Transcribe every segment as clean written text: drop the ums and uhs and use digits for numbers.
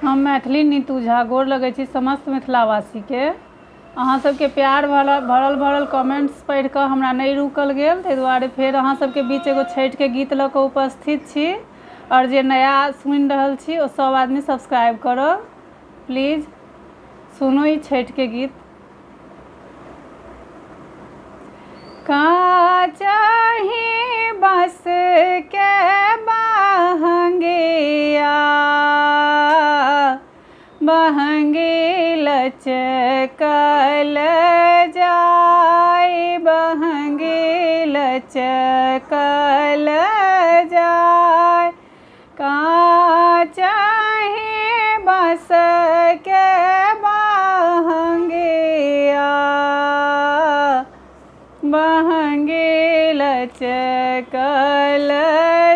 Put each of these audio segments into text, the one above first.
हम मैथिली नीतू झा गोर लगै छी समस्त मिथिलावासीके। अहाँ सबके प्यार भरल भरल भरल कमेंट्स पढ़ि कऽ हमरा नहि रुकल गेल, ताहि दुआरे फेर अहाँ सबके बीच एगो छठिके गीत लऽ कऽ उपस्थित छी। आओर जे नया सुनि रहल छी ओ सब आदमी सब्सक्राइब करब प्लीज। सुनू ई छठिके गीत। काचाही बस के बहंगिया, बहंगी लचकल जाय, बहंगी लचकल जाय। काचाही बस के बहंगिया, बहंगी लचकल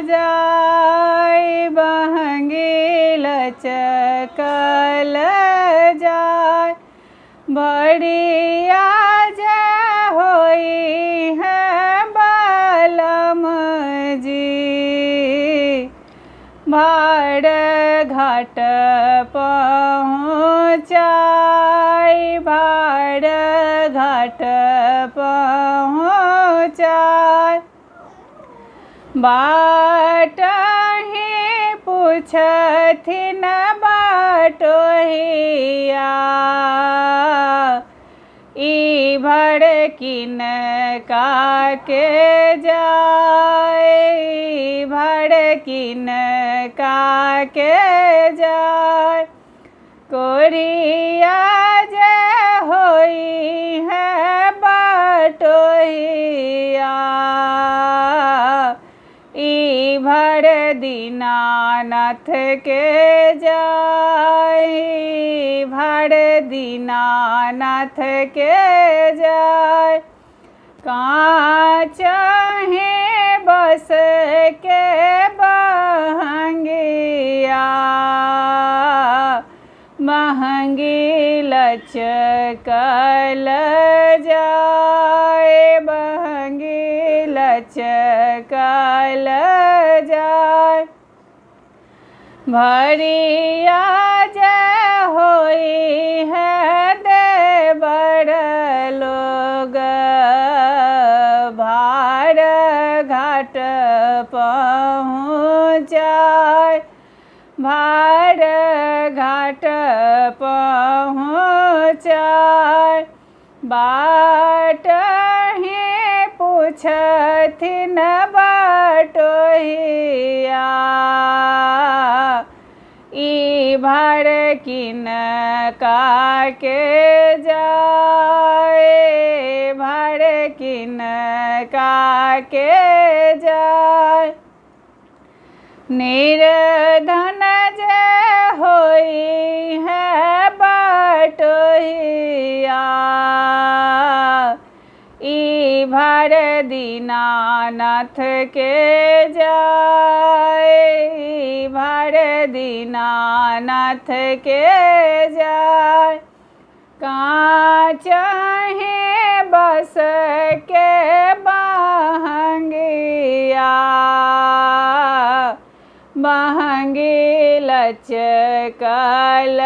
जाय, बहंगी लचकल जाय। बड़िया जे होई है बलम जी, भार घाट पहुँचाय, भार घाट पहुँचाय। बाट ही पूछथिन बटोहिया, ई भर किन का के जाय, ई भर किन का के जाय। कोरिया जे होई है बटोहिया, ई भर दीनानाथ के जाय, भर दीनानाथ के जाय। काचाही बस के बहंगिया, महंगी लचकल जाय, बहंगी लचकल जाय। भरिया जे होई है देवर लोग, भार घाट पहुँचाय, भार घाट पहुँचाय। बाट ही पूछथिन बटोहिया, ई भर किन का के जाय, भर किन का के जाय। निर्धन जे होई है बटोहिया, ई भर दीनानाथ के जाय, ई भर दीनानाथ के जाय। काचाही बस के बहंगिया, बहंगी लचकल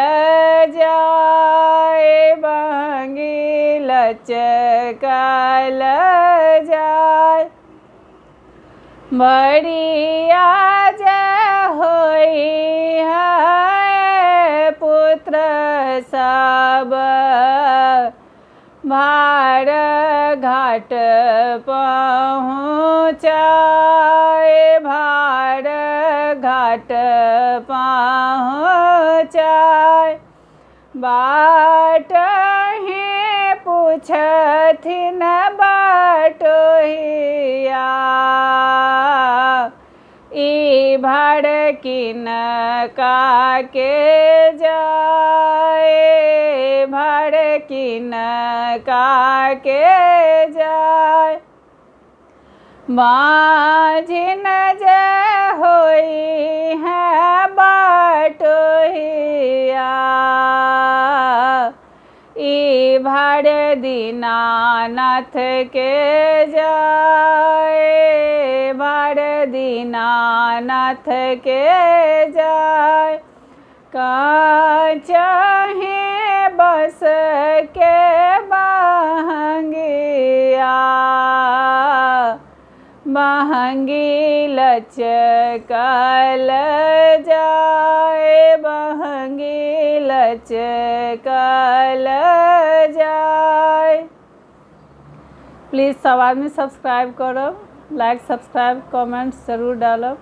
जाय, बहंगी लचकल जाय। बड़िया जे होई है पुत्र सब, भार घाट पहुँचाय, भार घाट पहुँचाय। बाट ही पूछथिन बटोहिया, ई भर किन का के जाय, भर किन का के जाय। बाझिन जे होई है बटोहिया, ई भर दीनानाथ के जाय, भर दीनानाथ के जाय। काचहे बस के बहंगिया, बहंगी लचकल जाए, बहंगी लचकल जाए। प्लीज सब आदमी सब्सक्राइब करब, लाइक सब्सक्राइब कमेंट्स जरूर डालब।